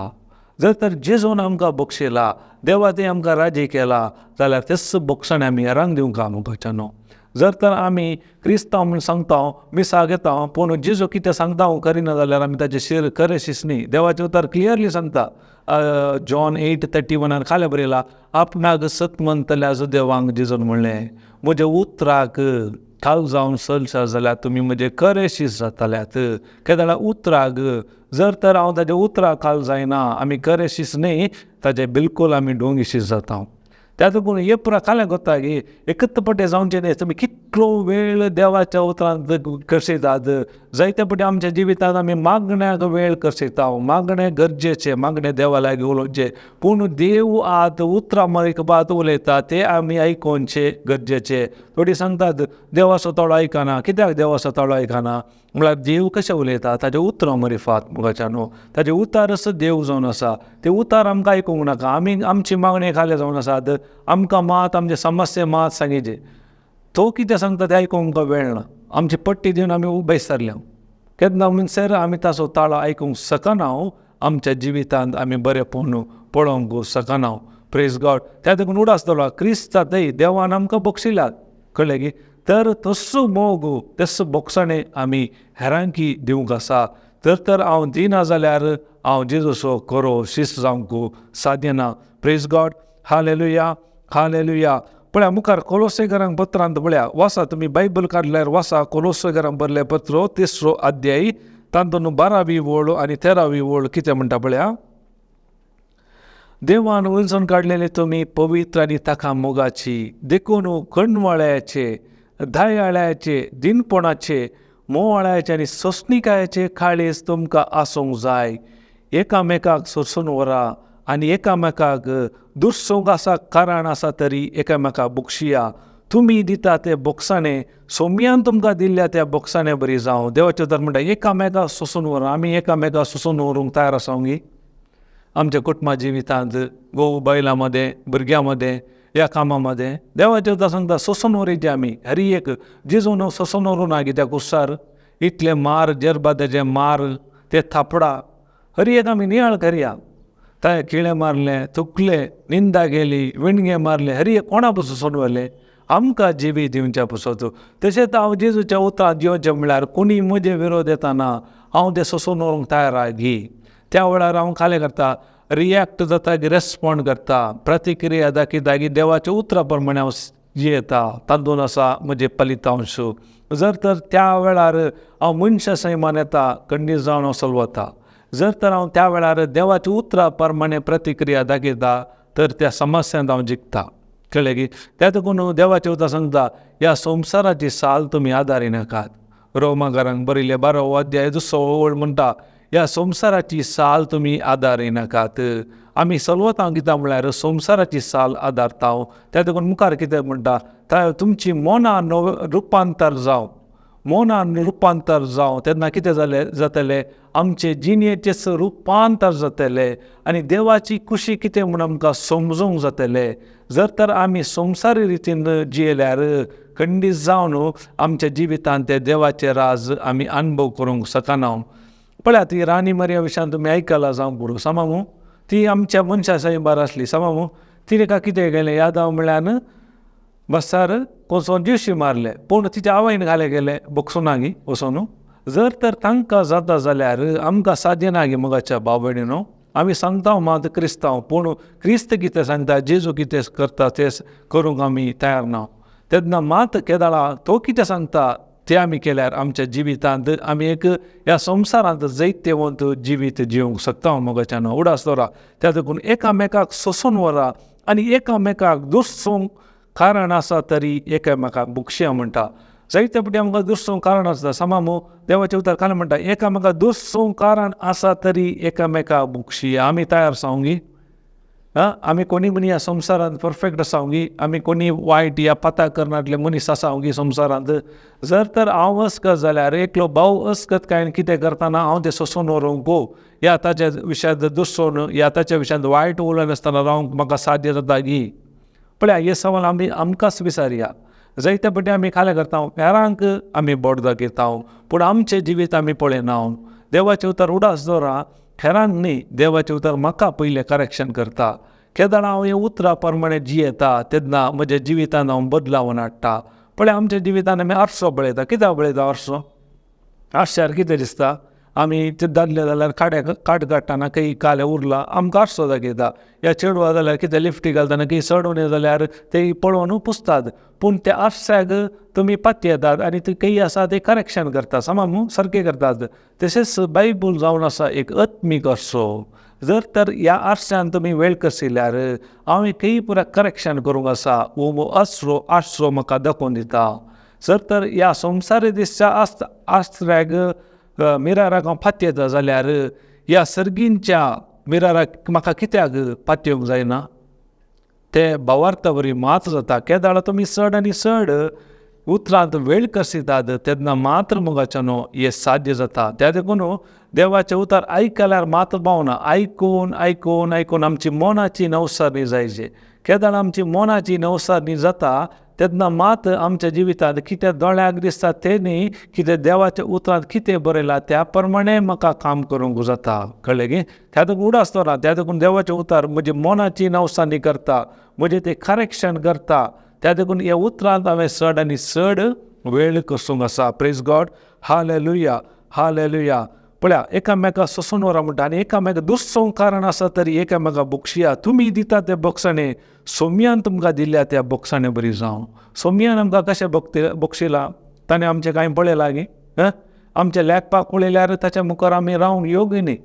जर तर जेजून आमकां बक्षिला, देवा तें आमकां राजी केला जाल्यार तेच बक्षाणे आमी हेरांक दिवंक मुखाच्यानो. जर तर आमी क्रिस्तांव म्हूण सांगता, मिसाक येता, पूण जेजू कितें सांगता हांव करिना जाल्यार आमी ताचे शिर खरें शीस न्ही. देवाचें उतर क्लियरली सांगता. जॉन 8:31 खालें बरयला, आपणाक सत म्हणटल्या देवांक जेजून म्हणलें, म्हज्या उतराक खाल जावन चलशात जाल्यार तुमी म्हजे खरें शीस जातल्यात. केदळा उतराक जर तर हांव ताज्या उतराक खाल जायना, आमी खरें शीस न्ही, ताजे बिलकूल आमी डोंगी शीस जाता. त्या देखून हे पुरा खालें कोत्ता की एकच पटे जावचें न्ही. तुमी कितलो वेळ देवाच्या उतरांत करशितात, जायते पटे आमच्या जिवितांत आमी मागण्याक वेळ करशिता. मागणें गरजेचें, मागणें देवा लागीं उलोवचें, पूण देव आत उतरां मरिकबात उलयता ते आमी आयकोवचें गरजेचें. थोडीं सांगतात देवाचो ताळो आयकना. कित्याक देवाचो ताळो आयकना? म्हळ्यार देव कशें उलयता? ताजे उतरां मरिफात मुखाच्या न्हू, ताजे उतारच देव जावन आसा. ते उतार आमकां आयकूंक नाका. आमी आमची मागणी खाले जावन आसात, आमकां मात आमचे समस्या मात सांगिचे. तो कितें सांगता तें आयकूंक आमकां वेळ ना. आमची पट्टी दिवन आमी उबे सरल्या. केन्ना म्हणसर आमी ताचो ताळो आयकूंक शकना, आमच्या जिवितांत आमी बरें पळोवंक शकना. Praise God. त्या देखून उडास दवरा, क्रिस्तातय देवान आमकां बक्षिल्यात. कळ्ळें की? तर तस्सो मोग, तस्सो बोगसाणें आमी हेरांकी दिवंक आसा. तर तर हांव दिना जाल्यार हांव जेजूचो खरो शीस जावंक साध्य ना. Praise God, hallelujah, hallelujah. पळया मुखार कोलोसेकरांक पत्रांत पळया, वासा तुमी बायबल काडल्यार वासा कोलोसेकरांक बरलें पत्र 3 अध्याय तातूंत 12वी ओळ आनी 13वी ओळ कितें म्हणटा पळया. देवान उंचून काडलेले तुमी पवित्र आनी ताका मोगाची, देखून कणवाळ्याचे, दयाळ्याचे, दिनपणाचे, मोवाळ्याचे आनी सोंसणिकायेचे काळीज तुमकां आसूंक जाय. एकामेकाक सोंसून व्हरा आनी एकामेकाक दुरसूंक आसा कारण आसा तरी एकामेकाक बक्षिया. तुमी दिता ते बोगसाणे सोम्यान तुमकां दिल्ल्या त्या बोगसाणे बरी जावं. देवाचें उतर म्हणटा एकामेकाक सोंसून व्हरा. आमी एकामेकाक सोंसून व्हरूंक तयार आसा गी? आमच्या कुटुंबा जिवितांत, घोव बायलां मदें, भुरग्यां मदें, ह्या कामां मदें देवाचें उतर सांगता सोंसून व्हरीचे आमी. हरी एक जेजून सोंसून व्हरूं ना कित्याक कुसार इतले मार, जेरबादाचे मार, ते थापडा, हरी एक आमी नियाळ करया. तांय किळे मारले, थुकले, निंदा गेली, विणगे मारले, हरी एक कोणा पसून सोंसून व्हेलें? आमकां जिवी दिवच्या पसत. तशेंच हांव जेजूच्या उतरां जिवचें म्हळ्यार कोणी म्हजे विरोध येताना हांव तें सोंसून व्हरूंक तयार आहा. त्या वेळार हांव खालें करता, रिएक्ट जाता की रेस्पोंड करता, प्रतिक्रिया दाखयता की देवाच्या उतरा प्रमाणे हांव जियेता. तातूंत आसा म्हजें फलितांश. जर तर त्या वेळार हांव मनशा सैमान येता, खंडीत जावन हांव सलवता. जर तर हांव त्या वेळार देवाच्या उतरा प्रमाणे प्रतिक्रिया दाखयता तर त्या समस्यांत हांव जिखता. कळ्ळें की? त्या देखून देवाचें उतर सांगता, ह्या संवसाराची साल तुमी आदारी नाकात. रोमाकारांक बरयल्लें 12वो अध्याय 2 ओळ म्हणटा, ह्या संवसाराची साल तुमी आदारी नाकात. आमी सलवता कित्याक म्हळ्यार संवसाराची साल आदारता. त्या देखून मुखार कितें म्हणटा, तुमची मनां रुपांतर जावं, मनान रुपांतर जावं. तेन्ना कितें जालें जातलें? आमचे जिणेचेच रुपांतर जातलें आनी देवाची खुशी कितें म्हूण आमकां समजूंक जातलें. जर तर आमी संवसारी रितीन जियेल्यार खंडीत जावन आमच्या जिवितांत ते देवाचें राज आमी अनुभव करूंक शकना. पळयात ती राणी मरिया विशयान तुमी आयकलां जावं पुरो, सामा मू? ती आमच्या मनशा सायबार आसली, सामा मू? तिणें काय कितें केलें यादव म्हळ्यार बसार कोसोन जिवशी मारले, पूण तिच्या आवयन घाले गेले बक्षूना गी वचोन. जर तर तांकां जाता जाल्यार आमकां साध्य ना गी मोगाच्या भाव भयणीनो. आमी सांगता मात क्रिस्तांव, पूण क्रिस्त कितें सांगता, जेजू कितें करता तें करूंक आमी तयार ना. तेन्ना मात केदाळा तो कितें सांगता तें आमी केल्यार आमच्या जिवितांत आमी एक ह्या संवसारांत जैतवंत जिवीत जिवंक शकता मोगाच्यान. उडास दवरा. त्या देखून एकामेकाक सोंसून व्हरा आनी एकामेकाक दुसरूंक कारण आसा तरी एकामेकाक बुकशया म्हणटा. जायते फावटी आमकां दुसरूंक कारण आसता समामू देवाचें उतर काल म्हणटा एकामेकाक दुसरूंक कारण आसा तरी एकामेकाक बुकशया. आमी तयार जावंक आमी कोणी म्हणी ह्या संवसारांत परफेक्ट आसा गी, आमी कोणी वायट या पता करनातले मनीस आसा गी संवसारांत. जर तर हांव अस्कत जाल्यार एकलो भाव अस्कत कांय कितें करतना हांव तें सोंसून व्हरूंक गो या ताच्या विशयांत दुसरोन या ताच्या विशयांत वायट उलयनासतना रावंक म्हाका साध्य जाता गी. पळया हे सवाल आमी आमकांच विचारया. जायते फावटी आमी खालें करता, हेरांक आमी बोट दाखयता, पूण आमचें जिवीत आमी पळयना. देवाचें उतर उडास दवरा, हेरांक न्ही. देवाचें उतर म्हाका पयलें करेक्शन करता. केदळा हांव हें उतरा प्रमाणे जियेता तेन्ना म्हज्या जिवितान हांव बदलावन हाडटा. पळय आमच्या जिवितान आमी आरसो पळयता. कित्याक पळयता आरसो? आरश्यार कितें दिसता? आमी ते दादले जाल्यार काड्या काट काडटना खंय काले उरला आमकां आरसो दाखयता, या चेडवां जाल्यार कितें लिफ्टी घालतना खंय चडोवणी जाल्यार ते पळोवन पुसतात. पूण त्या आरश्याक तुमी पातयेतात आनी ते खंय आसा ते करेक्शन करतात, समा न्हू सारकें करतात. तशेंच बायबल जावन आसा एक आत्मीक आरसो. जर तर ह्या आरश्यान तुमी वेळ कसिल्यार हांव खंय पुरा करेक्शन करूंक आसा वो आसरो आरसो म्हाका दाखोवन दिता. जर तर ह्या संवसारी दिसच्या आसऱ्याक मिराराक हांव पातयेता जाल्यार ह्या सर्गींच्या मिराराक म्हाका कित्याक पातयेवंक जायना? ते भावार्था वरी मात जाता. केदाळा तुमी चड आनी चड उतरांत वेळ कसितात तेन्ना मात्र मोगाच्यानो हें साध्य जाता. त्या देखून देवाचें उतर आयकल्यार मात पावना, आयकून आयकून आयकून आमची मनाची नवसारणी जायची. केदाळा आमची मनाची नवसारणी जाता तेन्ना मात आमच्या जिवितांत कितें दोळ्याक दिसता तें न्ही, कितें देवाच्या उतरांत कितें बरयलां त्या प्रमाणे म्हाका काम करूंक जाता. कळ्ळें की? त्या देखून उडास दवरा. त्या देखून देवाचें उतर म्हजी मनाची नवसारणी करता, म्हजें तें करेक्शन करता. त्या देखून ह्या उतरांत हांवें चड आनी चड वेळ कसूंक आसा. Praise God, hallelujah, hallelujah. पळया एकामेका सोंसून व्हरा म्हणटा आनी एकामेका दुसरो कारण आसा तरी एकामेका बक्षिया. तुमी दिता ते बक्षाणे सोम्यान तुमकां दिल्या त्या बक्षाणे बरी जावं. सोम्यान आमकां कशें बक्षिलां? ताणें आमचें कांय पळयलां गी? आमचें लेखपाक पळयल्यार ताच्या मुखार आमी रावंक योग्य न्ही.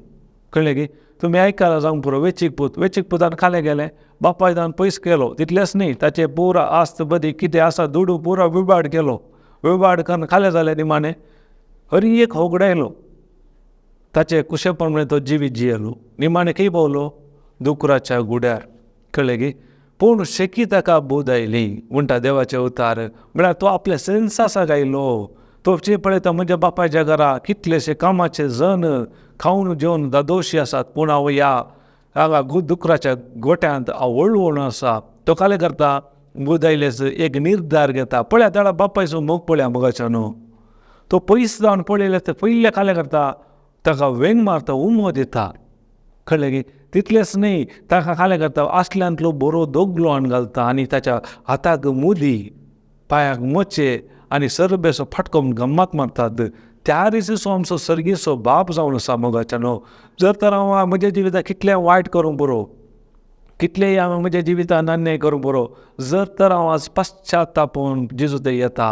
कळ्ळें की? तुमी आयकलां जावंक पुरो. वेचीक पूत, वेचीक पुतान खालें गेलें, बापायन पयस केलो. तितलेंच न्ही, ताचें पुरा आस्त बदी कितें आसा दुडू पुरो विबाड केलो. विबाड करून खालें जालें निमाणें हरी एक होगडायलो. ताचे कुशे प्रमाणे तो जिवीत जियेलो. निमाणें खंय पावलो? दुकराच्या गुड्यार. कळ्ळें की? पूण शेकी ताका बूद आयली म्हणटा देवाचें उतार. म्हळ्यार तो आपल्या सेन्सासाक आयलो. तो जे पळयता म्हज्या बापायच्या घरा कितलेशे कामाचे जन खावन जेवन दादोशी आसात, पूण हांव ह्या हांगा दुकराच्या गोट्यांत हांव वळवळून आसा. तो कालें करता? बूद आयलेच एक निर्धार घेता. पळया ताणें बापायचो मोग पळया मोगाच्या न्हू. तो पयस जावन पळयले ते पयले कालें करता, ताका वेंग मारता, उमो दिता. कळ्ळें की? तितलेंच न्ही, ताका कालें करता आसल्यांतलो बरो दोगलो हाडून घालता आनी ताच्या हाताक मुदी, पांयाक मोचे आनी सरबेचो फाटको गम्मात मारतात. त्या रितीचो आमचो सर्गीचो बाप जावन आसा मोगाच्या न्हू. जर तर हांव म्हज्या जिवितांत कितलें वायट करूंक पुरो, कितलेंय हांवें म्हज्या जिवितांत अन्याय करूंक पुरो, जर तर हांव आज पश्चातापून जेजू थंय येता,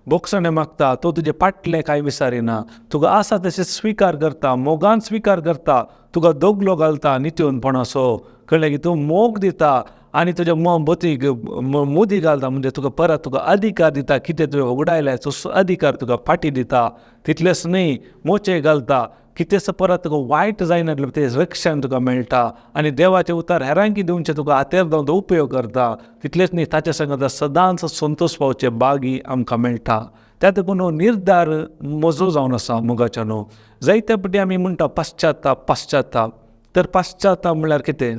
बोगसणें मागता, तो तुजें फाटलें कांय विचारिना, तुका आसा तशें स्विकार करता, मोगान स्विकार करता, तुका दोगलो घालता नित्योनपणाचो. कळ्ळें की? तूं मोग दिता आनी तुज्या बतीक मुदी घालता, म्हणजे तुका परत तुका अधिकार दिता. कितें तुवें उगडायलें तो अधिकार तुका फाटीं दिता. तितलेंच न्ही, मोचे घालता, कितेंच परत तुका वायट जायना तें रक्षण तुका मेळटा आनी देवाचें उतर हेरांकी दिवचें तुका हातेर जावन तो उपयोग करता. तितलेंच न्ही, ताच्या संगता सदांच संतोश पावचे बागी आमकां मेळटा. त्या देखून हो निर्धार म्हजो जावन आसा मोगाच्या न्हू. जायते फावटी आमी म्हणटा पश्चाताप पश्चाताप. तर पश्चाताप म्हणल्यार कितें?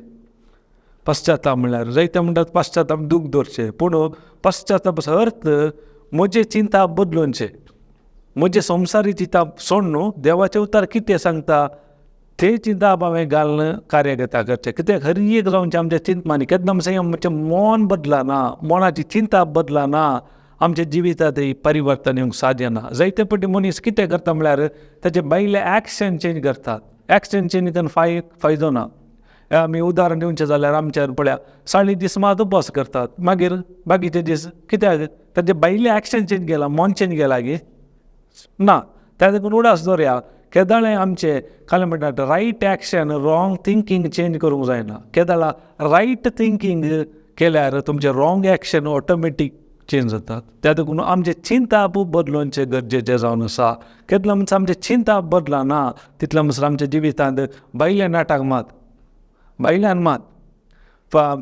पश्चाताप म्हणल्यार जायते म्हणटात पश्चाताप दूख दवरचें, पूण पश्चातापाचो अर्थ म्हजें चिंता बदलुचें, म्हजें संवसारी चिंतप सोड न्हू, देवाचें उतर कितें सांगता तें चिंतप हांवें घालून कार्यकर्ता करचें. कित्याक हर एक जावचें आमच्या चिंतमानी केन्ना आमचें मन बदलना, मनाची चिंता बदलना, आमच्या जिवितांत परिवर्तन येवंक साध्य ना. जायते फावटी मनीस कितें करता म्हळ्यार ताचे भायले एक्शन चेंज करतात. एक्शन चेंज करून फायदो ना. आमी उदाहरण दिवचें जाल्यार आमच्या पळया 40 दीस मात उपवास करतात, मागीर बाकीचे दीस कित्याक ताचे भायले एक्शन चेंज केला, मन चेंज केला गी ना. त्या देखून उडास दवरया केदाळें आमचें काल म्हणटात right action wrong thinking change करूंक जायना. केदाळा रायट थिंकींग केल्यार तुमचें रॉंग एक्शन ऑटोमॅटीक चेंज जातात. त्या देखून आमचें चिंताप बदलोवचें गरजेचें जावन आसा. केदलो म्हणसर आमचें चिंताप बदलना तितलो म्हणसर आमच्या जिवितांत भायल्या नाटक मात भायल्यान मात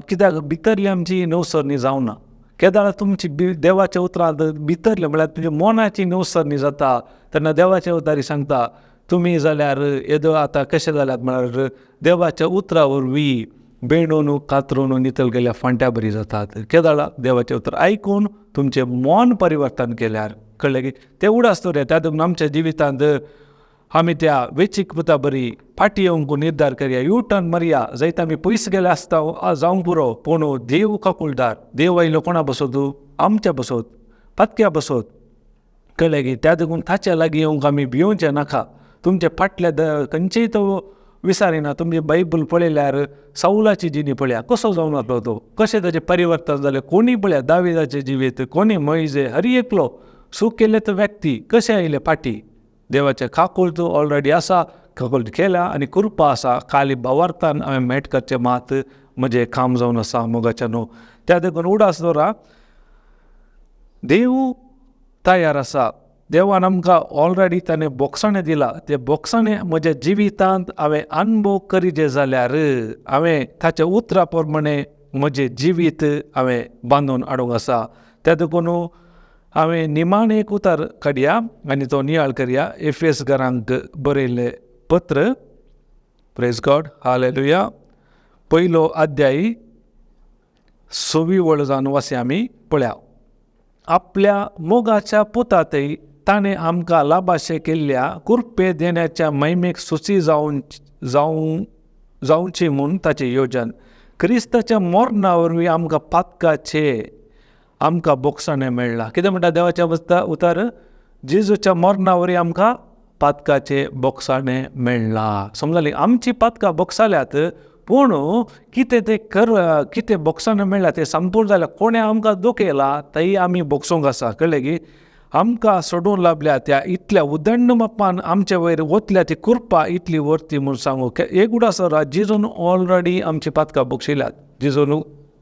कित्याक भितरली आमची नवसरणी जावना. केदाळा तुमची देवाच्या उतरांत भितरले म्हळ्यार तुमच्या मनाची नवसरणी जाता तेन्ना देवाच्या उतारी सांगता तुमी जाल्यार येदो आतां कशें जाल्यात म्हळ्यार देवाच्या उतरा वरवीं बेणून कातरून नितळ गेल्या फांट्या बरी जातात. केदाळा देवाचें उतर आयकून तुमचें मन परिवर्तन केल्यार कळ्ळें की तें उडास दवरया. त्या देखून आमच्या जिवितांत आमी त्या वेचीक पुता बरी फाटी येवंक निर्धार करया, यू टर्न मारया. जायत आमी पयस गेले आसता जावंक पुरो, पूण देव काकुळदार. देव आयलो कोणा बसोत? आमच्या बसोत, पातक्या बसोत. कळ्ळें की त्या देखून ताच्या लागीं येवंक आमी भियोवचें नाका. तुमचे फाटल्या खंयचेय तो विसारिना. तुमचें बायबल पळयल्यार सावलाची जिणी पळया कसो जावन आसलो तो, कशें ताचें परिवर्तन जालें. कोणी पळया दाविदाचें जिवीत, कोणी मोयजे, हर एकलो चूक केल्ले तो व्यक्ती कशें आयले फाटी. देवाचें काकुळट ऑलरेडी आसा, काकुळट केल्या आनी कृपा आसा. खाली भावार्थान हांवें मेट करचें मात म्हजें काम जावन आसा मोगाच्या न्हू. त्या देखून उडास दवरा, देव तयार आसा. देवान आमकां ऑलरेडी ताणें बोगसाणें दिलां. तें बोगसाणें म्हज्या जिवितांत हांवें अनुभव करीजे जाल्यार हांवें ताच्या उतरा प्रमाणें म्हजें जिवीत हांवें बांदून हाडूंक आसा. त्या देखून हांवें निमाणें एक उतर काडया आनी तो नियाळ करया. एफेस घरांक बरयल्लें पत्र, प्रेज गॉड, हालेलुया, पयलो अध्यायी सवी वळ जावन वासी आमी पळया. आपल्या मोगाच्या पुतातय ताणें आमकां लाभाशें केल्ल्या कृपे देण्याच्या महिमेक सुची जावन जावं जावची म्हूण ताचें योजन. क्रिस्ताच्या मरणा वरवीं आमकां पातकाचे आमकां बोगसाणें मेळ्ळां. कितें म्हणटा देवाच्या उतर? जेजूच्या मरणा वरवीं आमकां पातकाचें बोगसाणें मेळ्ळां. समजलें? आमची पातकां बोगसाल्यात, पूण कितें तें कितें बोगसाणें मेळ्ळां तें संपूर्ण जाल्यार कोणें आमकां दुखयला तय आमी बोगसूंक आसा. कळ्ळें की आमकां सोडून लाबल्या त्या इतल्या उदंड मापान आमचे वयर वतल्या ती कृपा इतली वरती म्हूण सांगू. एक उडास जेजून ऑलरेडी आमची पातकां बक्षिल्यात, जेजून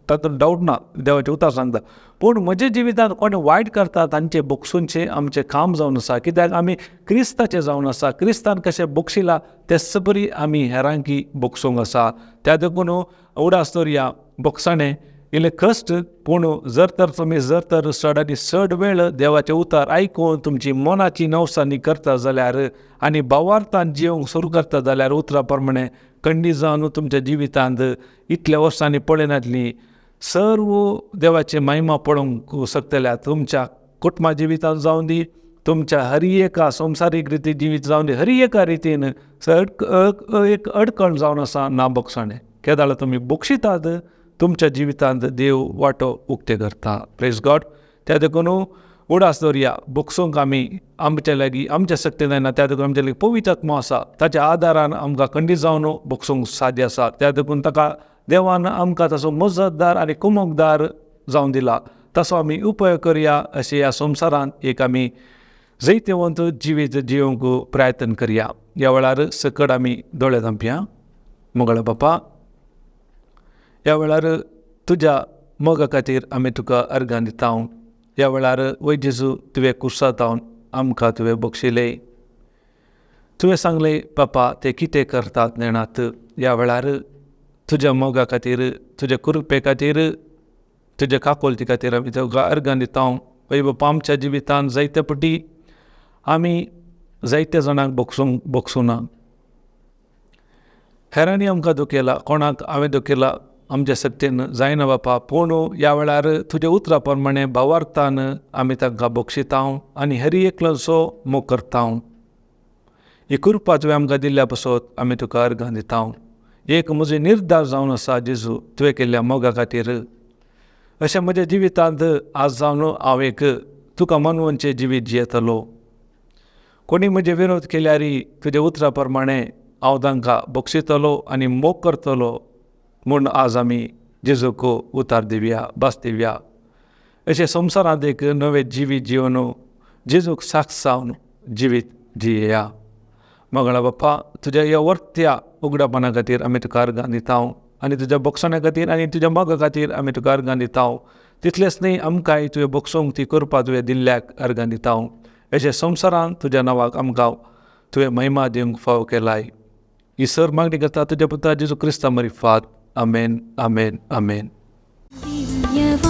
तातूंत डावट ना, देवाचें उतर सांगता. पूण म्हज्या जिवितांत कोण वायट करता तांचे बक्षुंचें आमचें काम जावन आसा. कित्याक आमी क्रिस्ताचें जावन आसा. क्रिस्तान कशें बक्षिलां तेच बरी आमी हेरांकी बक्षूंक आसा. त्या देखून उडास दवरया बोगसाणें इल्लें कश्ट, पूण जर तर तुमी जर तर चड आनी चड वेळ देवाचें उतर आयकून तुमची मनाची नवसानी करता जाल्यार आनी भावार्थान जिवंक सुरू करता जाल्यार उतरा प्रमाणें खंडीत जावन तुमच्या जिवितांत इतल्या वर्सांनी पळयनातलीं सर्व देवाची महिमा पळोवंक शकतल्या. तुमच्या कुटुंबा जिवितांत जावन दी, तुमच्या हर एका संवसारीक रिती जिवीत जावन दी, हर एका रितीन एक अडकण जावन आसा ना बोगसाणें. केदाळा तुमी बक्षितात तुमच्या जिवितांत देव वाटो उक्ते करता. प्रेज गॉड. त्या देखून उडास दवरया बक्षूंक आमी आमच्या लागीं आमच्या शक्ती जायना. त्या देखून आमच्या लागीं पवित्र आत्मो आसा, ताच्या आदारान आमकां खंडीत जावन बक्षूंक साध्य आसा. त्या देखून ताका देवान आमकां तसो मजतदार आनी कुमकदार जावन दिला, तसो आमी उपयोग करया. अशें ह्या संवसारांत एक आमी जैतवंत जिवीत जिवंक प्रयत्न करया. ह्या वेळार सकट आमी दोळे धांपया. मोगाळ बापा, ह्या वेळार तुज्या मोगा खातीर आमी तुका अर्गां दिता. ह्या वेळार वय जेजू तुवें कुर्सातावन आमकां तुवें बक्षिलें. तुवें सांगलें बापा ते कितें करतात नेणात. ह्या वेळार तुज्या मोगा खातीर, तुज्या कृपे खातीर, तुज्या काकोलती खातीर आमी तुका अर्गां दिता. वय बापा, आमच्या जिवितांत जायते पटी आमी जायते जाणांक बक्षूंक ना. हेरांनी आमकां दुखयला, कोणाक हांवें दुखयला आमच्या शक्तीन जायना बापा, पूण ह्या वेळार तुज्या उतरा प्रमाणें भावार्थान आमी तांकां बक्षिता आनी हर एकलोसो मोग करता. ही कृपा तुवें आमकां दिल्ल्या पासत आमी तुका अर्गां दिता. एक म्हजो निर्धार जावन आसा जेजू तुवें केल्ल्या मोगा खातीर. अशें म्हज्या जिवितांत आज जावन हांव एक तुका मनवनचें जिवीत जियेतलो. कोणी म्हजे विरोध केल्यार तुज्या उतरा प्रमाणें हांव तांकां बक्षितलो आनी मोग करतलो म्हूण आज आमी जेजूक उतार दिवया, भास दिवया. अशें संवसारांत एक नवें जिवीत जिवन जेजूक साक्ष जावन जिवीत जियेया. मोगाळ बाप्पा, तुज्या ह्या वर्त्या उगडापणा खातीर आमी तुका अर्गां दिता आनी तुज्या भोगसण्या खातीर आनी तुज्या मोगा खातीर आमी तुका अर्गां दिता. तितलेंच न्हय, आमकांय तुवें भोगसूंक ती कृपा तुवें दिल्ल्याक अर्गां दिता. अशें संवसारांत तुज्या नांवाक आमकां तुवें महिमा दिवंक फाव केलाय. ही सर मागणी करता तुज्या पुता जेजू क्रिस्ता मारिफात. आमेन, आमेन, आमेन. दिव्यवाणी.